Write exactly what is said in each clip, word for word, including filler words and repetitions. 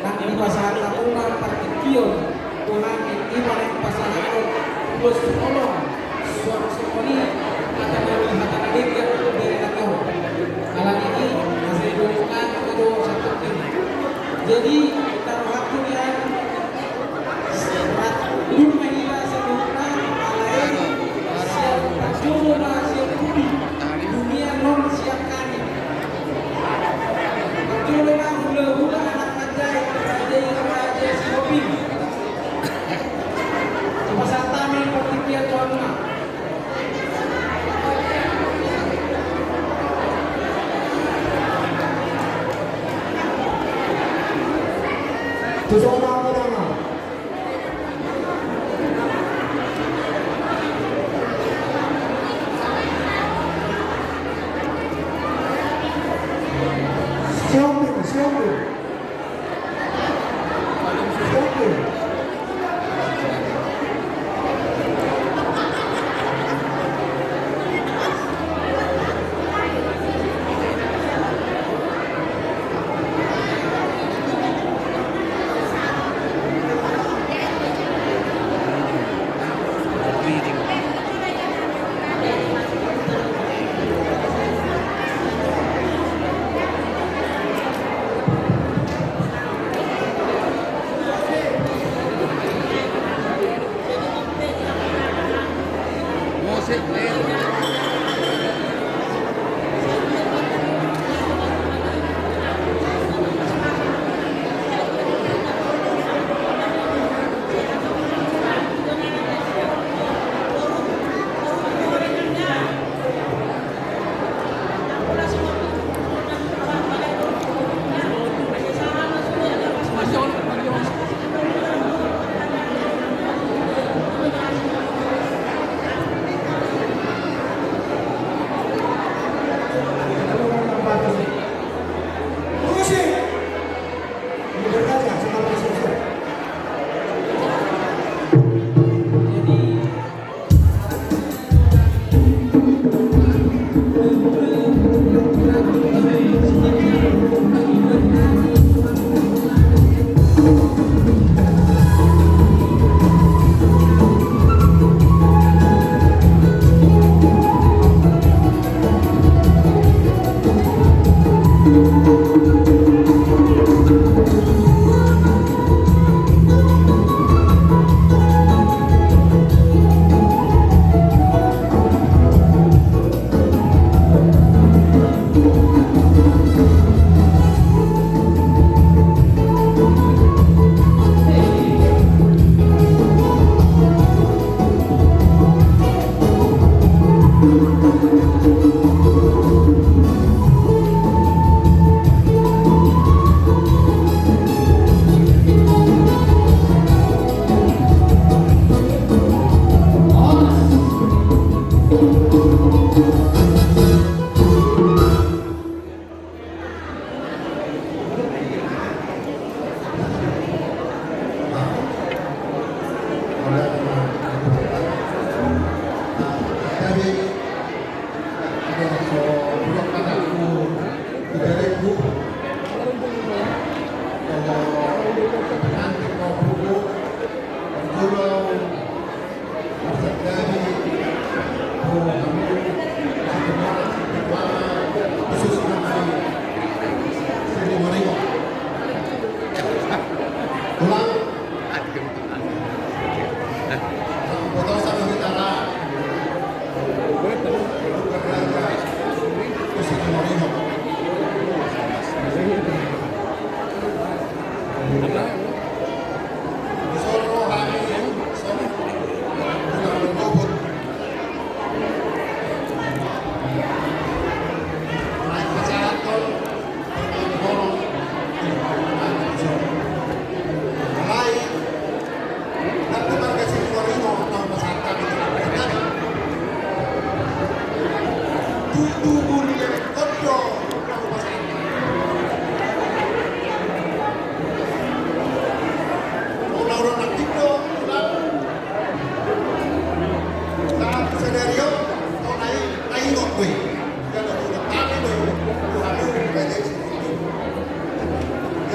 Nang dipasahat hamuna partingkian tu hami, i ma na dipasahat ulos holong suang songon i hata na uli, hata na denggan tu bere na tio. Alani i asa didok hami do sahat i. Jadi, taruhakku nian, serat lima hita saluhutna, alai siap parjolo ma siap pudi. Dunia non siap kami. Parjolo ma hulahula anak manjai, raja i raja Sihombing. Dipasahat hami partingkian tu hamuna. Tu son ma hamuna. Sihombing, Sihombing. Sihombing.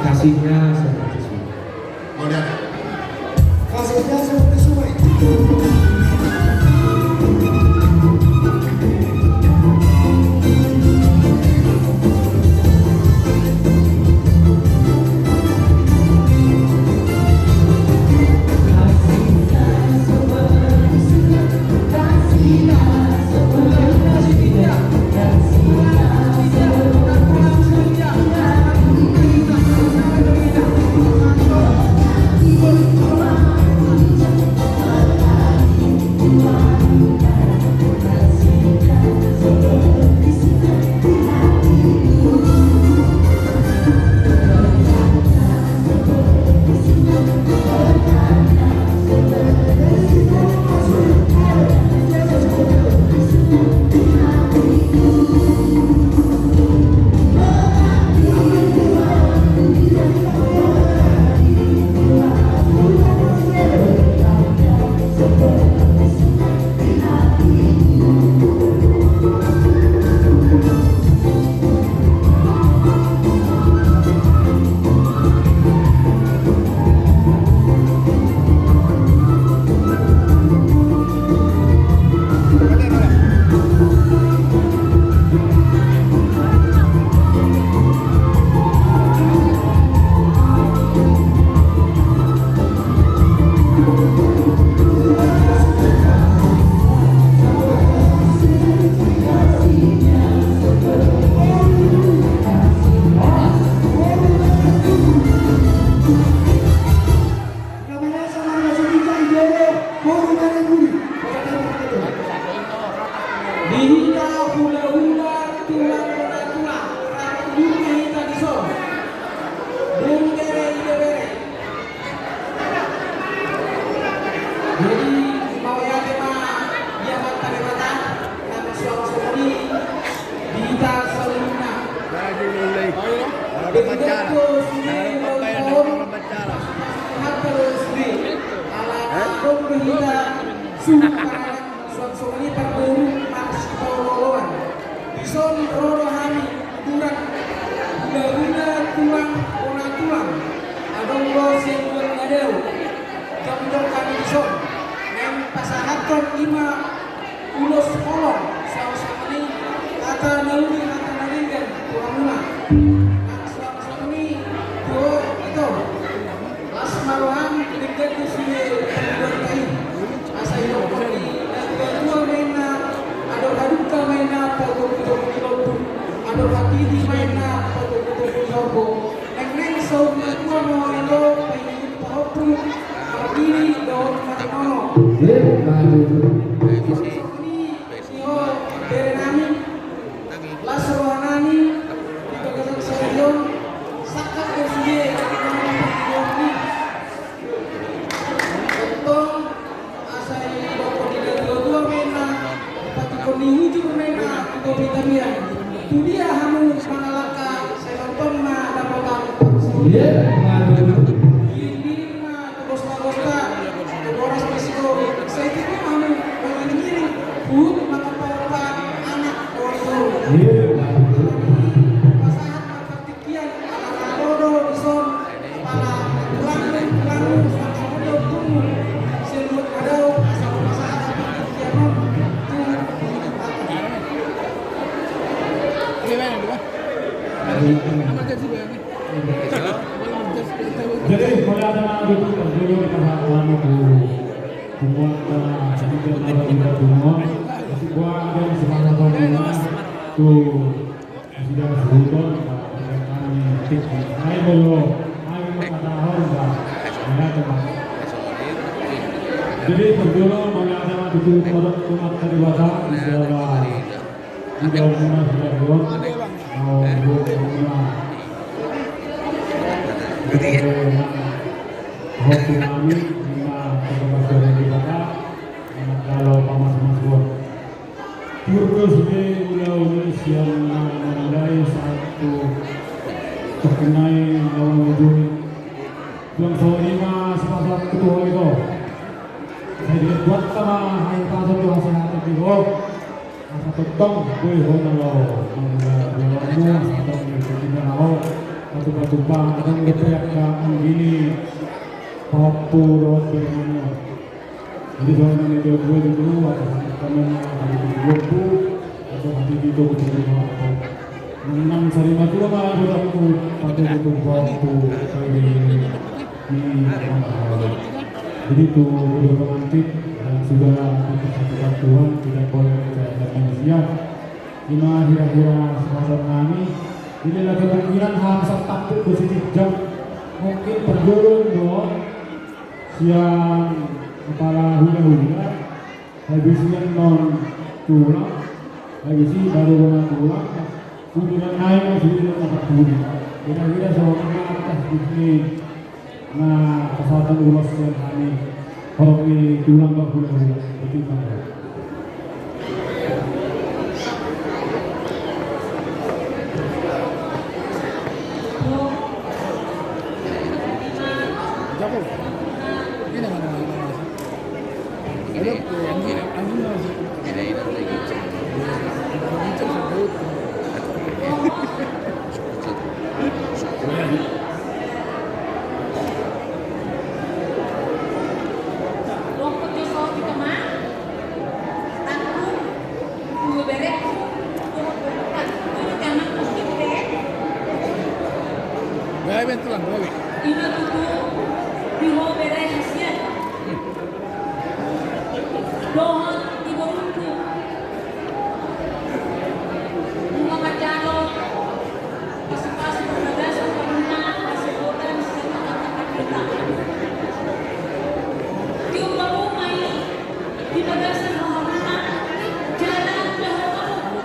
Kasihnya seperti sungai. Kasihnya seperti sungai. Di hita hulahula, tulang bona tulang, rap guru ma hita dison. Boru, bere, ibebere. Jadi, mauliate ma di Amanta Debata, nang suang songon i di hita saluhutna. Denggan do sude laho pasu-pasu ni hata do sude. Ala adong do hita suhut paranak, suang songon i parboru marsipaolo-oloan. Dison ro do hami, uduran, hulahula, tulang bona tulang. Adong do sian Boan na Dao. Jongjong hami dison, naeng pasahathon i ma ulos holong, suang songon i hata na uli, hata na denggan tu hamuna. Nang suang songon i, tu ho ito. Las ma roham, denggan do sude pangidoanta i. Asa didokkon ni natuatua ma inna, adong hadungka ma inna patogutogu ni lombu, adong hatiti ma inna patogutogu ni horbo. Molo pahompu, mardiri dohot marnono. Iya, bagus. Songon i di ho bere nami, las roha nami di bagasan sadari on, sangkap do sude di bagasan sadari on. Tongtong asa didokkon ni natuatua ma inna, patikon ni hujur ma inna tu topi tapian. Tu dia hamu mangalangka, sai tongtong ma dapotan parsaulian. Iya, bagus. Iring-iring ma tu dos lagosta, tu boras ni sigor, sai tubu ma hamu mangiring-iring, huhut ma paopat anak dohot boru. Iya, bagus. Pasahat ma partingkian, ala na ro do dison, pala tulangmu, tulangmu, suang songon i ompunmu, sian buat na dao, asa hupasahat ma partingkian on tu. Jadi, mauliate ma tutu, parjolo dipasahat hami tu punguanta, sandok na ro di punguan. Jadi, buat yang semangat tu Sudah suhuton, ba, hami tik. Ai molo, ai molo kata hon, ba. Jadi, parjolo, mauliate ma tutu, tu Amanta Debata, di segala. Sudah muna, sudah buat. Mau buat muna. Jadi, hon tu nami, ima, tu Amanta Debata, ima, kalau pamas-mas buat. Tiur do sude ulaon i sian na mamulai sahat tu tongkin nai laho mangujungi. Suang songon i ma sipasahat tu ho ito. Sai dibuat ma hahipason dohot hasehatan di ho. Asa tongtong boi ho na laho mamulai ulaonmu, asa tongtong di ho na laho patupa-tupa, adong dope angka anggini pahompu dohot bere nami on. Jadi, soalnya ini dia dua dulu, ada sama temen, ada di grup, ada hati di grup, di grup. Enam sari mati lo malah buat aku, pakai di grup waktu, kayak di, di, di, jadi, itu udah romantis, dan sudah dipersatukan Tuhan, tidak boleh percaya manusia. Ima hira-hira sepasang nami, ini lagi pikiran harus takut positif jam, mungkin perjolo do. Sian kepala hula-hula, habis i annon tulang, habis i baru bona tulang, kemudian naik masuk di rumah tulang. Kira-kira sama atas di sini, na pasahat ulos sian hami, horong ni tulang ba hula-hula, betul kan? Gabe tulang, gabe. Ima tutu di ho bere hasian. Dohot di borungku. Bunga manjalo. Pasu-pasu parbagason, parbagason, parbagason. Tiup hamu ma i di bagasan rohamuna, jala ulaon hamu.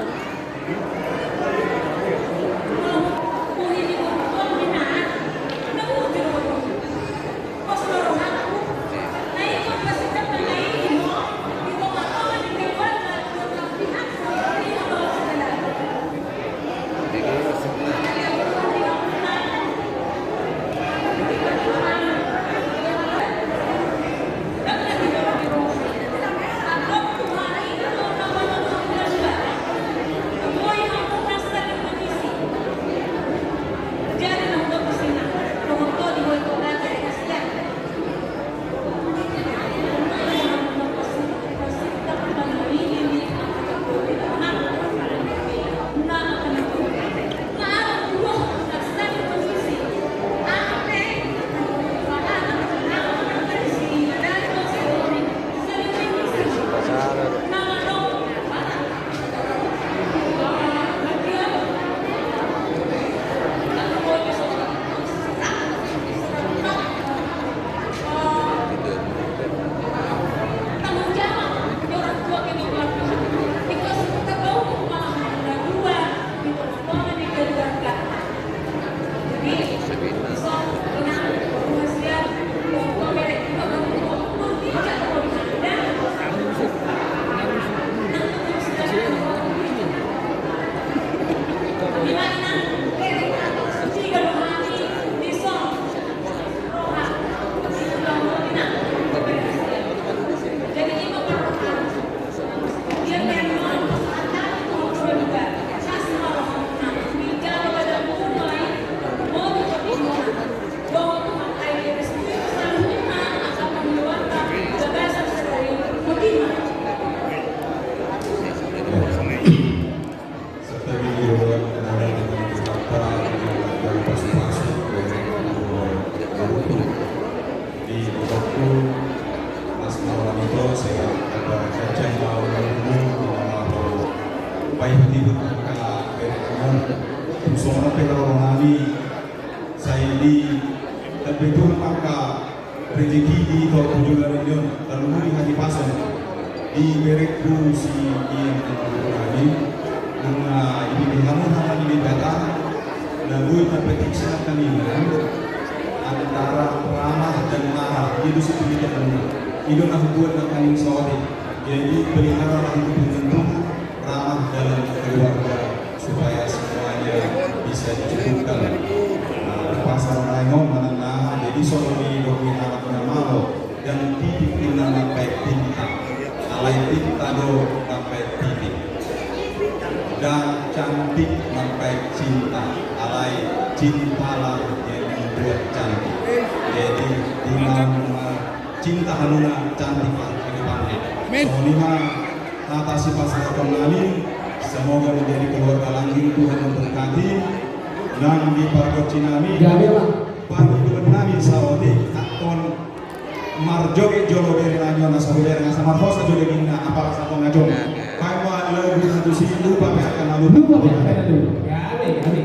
Tamba Tuhan ma angka rejeki di toru joloan on, tarlumobi hahipason di berengku si Ian, nunga dibege hamu hata ni Debata na boi tapetik sian hata ni Debata antara ramah dan marah. Dia dusun pendidikan. I do na hubuat nangkaning saotik. Jadi pelihara lah itu, ramah dalam keluarga supaya semuanya bisa dicukupkan. Nah, pasal naeng on manang na, jadi songon i didok ni halak na malo, ndang titik ninna mambaen tinta, alai tinta do mambaen titik. Ndang cantik mambaen cinta, alai cintalah yang membuat cantik. Jadi di mana cinta hamuna cantik lah kehidupannya. Amin. Songon i ma hata sipasahaton nami, semoga menjadi keluarga langgeng, Tuhan memberkati. Nang di pargonsi nami, gabe ma. Pargonsi nami saotik, antong marjoget jolo bere nami on, asa bere nasa marhosa jolo dagingna, apala satonga jolo. Baen ma lagu na tusi Lupa Pe Angka Na Lupa. Lupa Pe Angka Na Lupa. Gabe, gabe.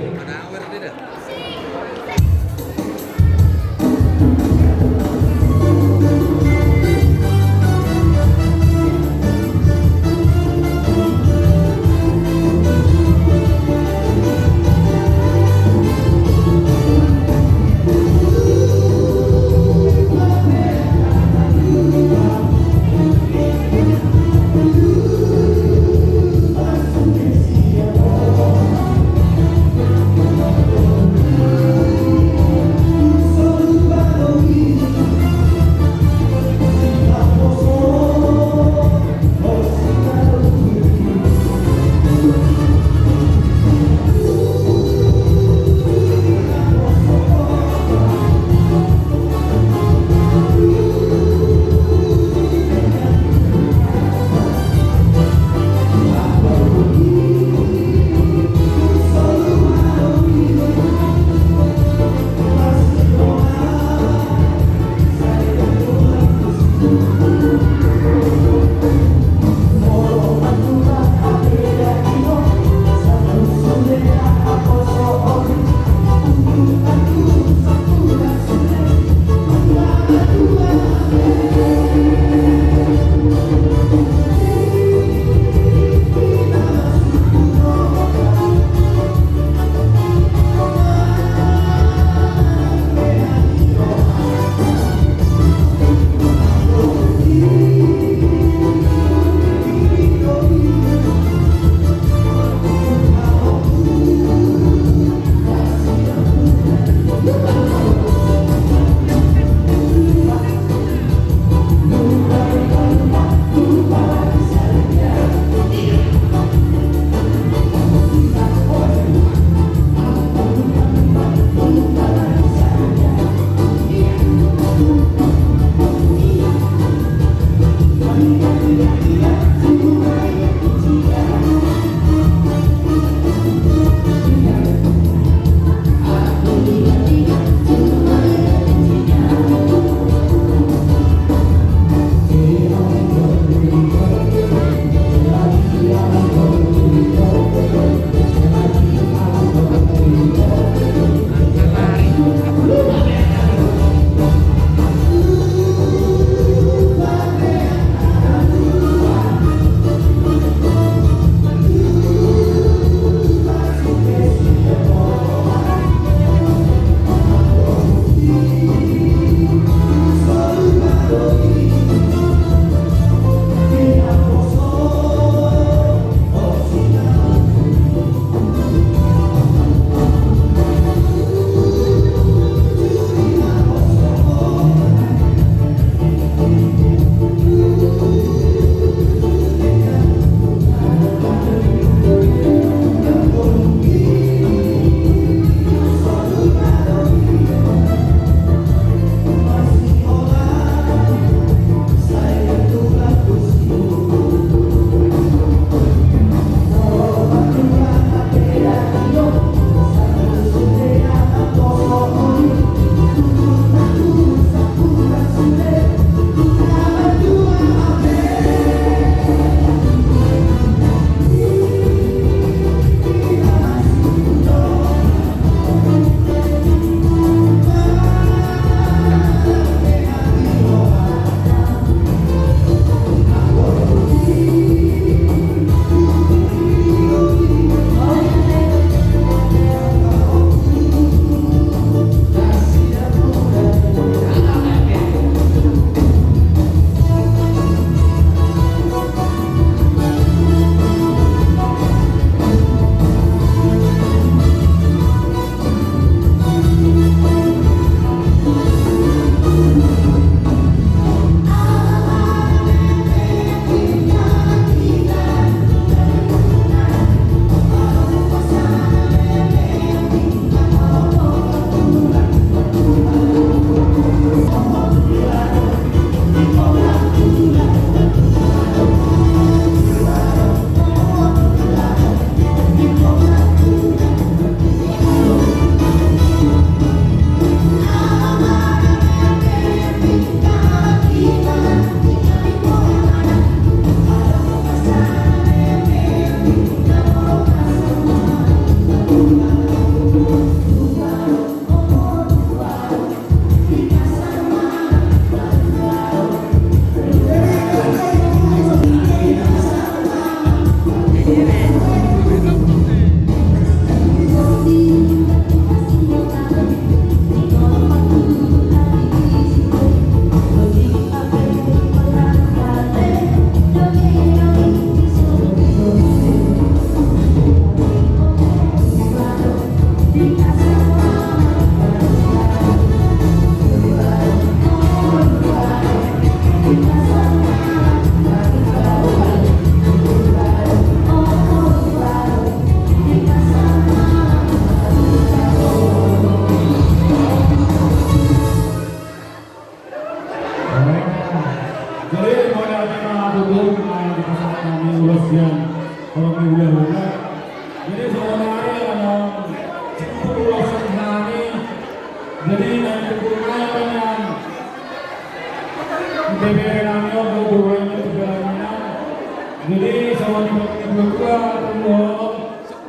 Jadi sama di bawah dua dua.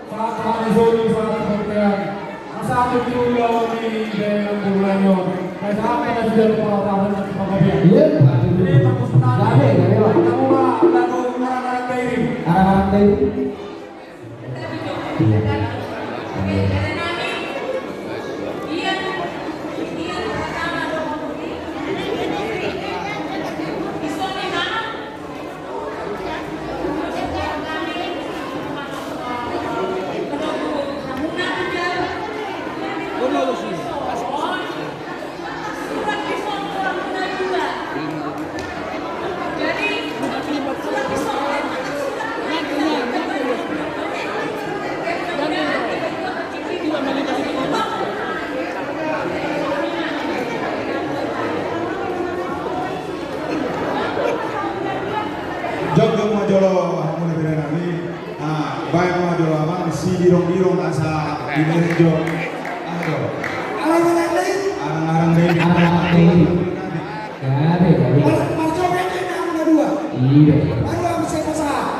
Saat kami solo, saat kebaktian. Masa itu juga di daerah Bogor. Saya sangat sudah berpengalaman dan kebaktian. Iya, Pak. Jadi, bagus sekali. Gabe, gabe, Pak. Kamu, Pak, lagu Arang-arang Dairi. Arang-arang Dairi. Iya. Iya. Jongjon ma jolo, hamuna bere nami. Ah, baen ma jolo amang, sidirong-dirong asa dilejo. Ayo. Arang-arang Dairi. Arang-arang Dairi. Arang-arang Dairi. Gabe, gabe. Mar-, marjoget ma hamuna dua. Iya. Baru habis saya pasahat.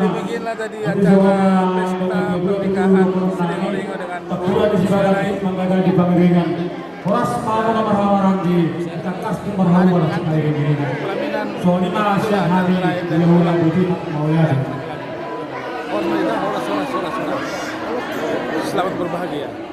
Demikianlah tadi acara pesta pernikahan Sri Horingo dengan Sri Lain. Horas ma muna marhaha-maranggi, tangkas tu marhaha-maranggi. Pelaminan. Songon i ma sian hami, Hulahula Buti Mauliate. Horas, horas, horas, horas. Selamat berbahagia.